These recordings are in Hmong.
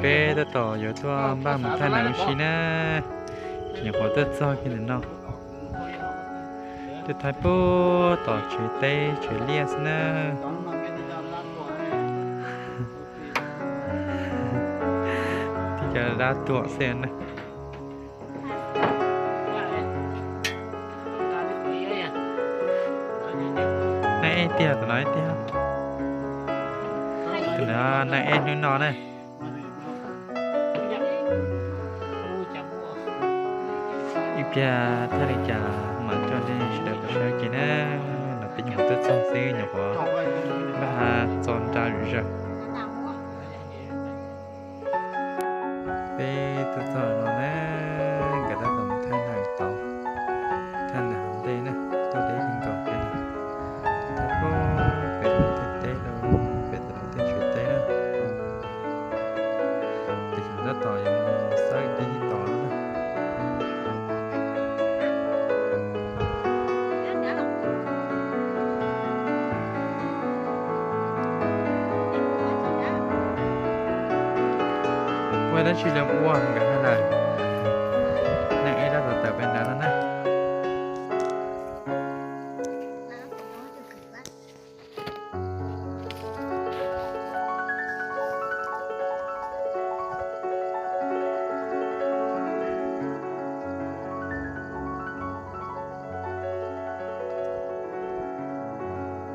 Peb tab tom yuav tuaj npaj mus thaij nees ua si na, tseem nyuam qhuav tuaj txog kiag ntawm no, tuaj thaij puag tom tsev teb tsev liaj xwb na. Tib co dab tuam xwb na. Neeg ej tiag, tus no ej tiag. Tus no neeg ej hnub no na. Ib pliag thaij li cas mam coj nej sawv daws pais saib ua ke na. No peb nyuam qhuav tuaj txog xwb, nyuam qhuav npaj txo nra zom zaws. Peb tuaj txog no na, nkawd tab tom mus thaij nees tod, thaij nees hauv ntej na, tuaj deb kawg nkaus peb no, thaij puag pem tej teb rau pem tom tej tsev teb na. Ces tab tom yuav mus xawb deb tod na. Ua dab tsi los ua nkawd hais lawm, neeg ej tab tom tawm pem ntawd no na.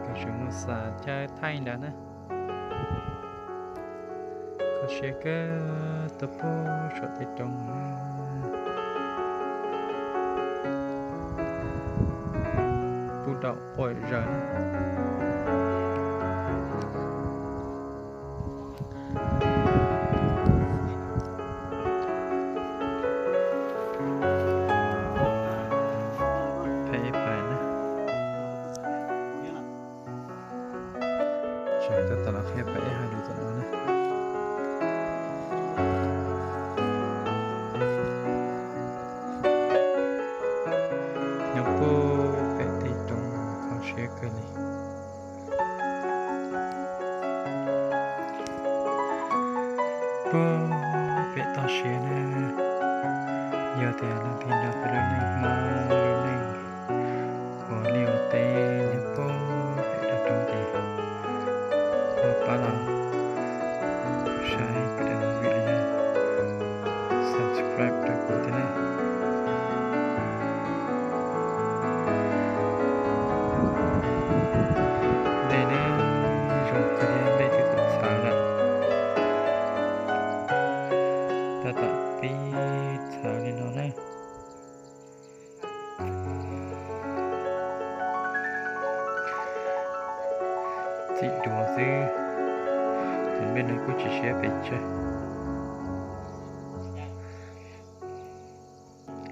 Koj tsis muaj xav caij thaij ntawd na. Kho siab kawg, tuaj puag saum tej roob, puag nraum quaj zaws. Thaij ib pais na. Tsam tab tom los qhia pais ib hais lus tom no na. Nyob puag pem tej roob kho siab kawg li. Puag pem toj siab na, yog tias leej twg nrog peb lub neej Hmoob lub neej ua liaj ua teb nyob puag pem rau roob ces ho pab los saib kuv daim movie li no, subscribe rau kuv thiab na. Dej ne, zoo kawg thiab, dej twb txawv lawm. Tab tom pib txhawv li no na. Txim dua xwb, tus npej no kuj tsis siab pes tsawg.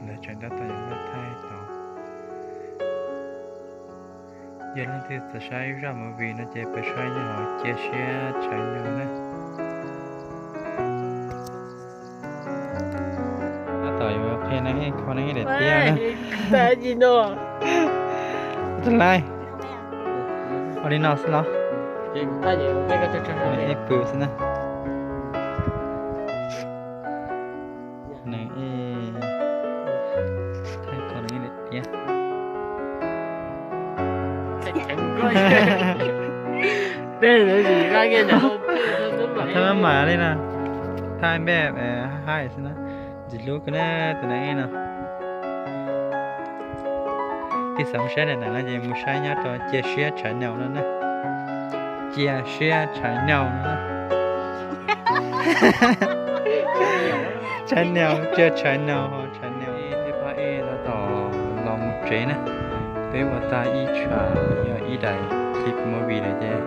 Lawv tseem tab tom yuav npaj thaij tod. Yog leej twg xav saib zaj movie no ces pab saib nyob hauv Cia Siab Channel na. Tab tom yuav qhia neeg ej kho neeg ej daim tiab na. Tsis laib. Ua li no xwb los? Ej pw xwb na. Neeg ej thaij kho neeg ej daim tiab. Thaij maj mam li na. Thaij npej haib xwb na. Ntxim hlub kawg na tus neeg ej no. Twb xav mus saib daim neeg no ces mus saib nyob rau Cia Siab Channel no na. Cia Siab Channel no na. Channel, Cia Channel, Channel. Ej, pab ej tab tom los mus tsev na. Peb ua tag ib tsam yog ib daim clip movie lawm ces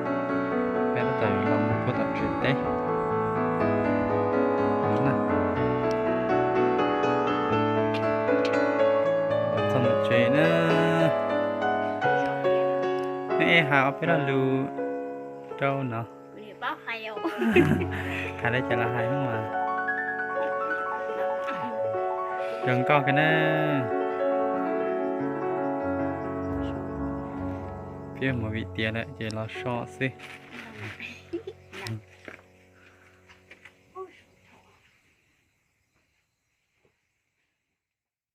peb tab tom los mus puag tom tsev teb no na. Los txog ntawm tsev na. Ej, hais ob peb lo lus rau no. Hais li cas los hais mas. Zoo nkauj kawg na. Peb mus vim tiav lawm ces los so xwb.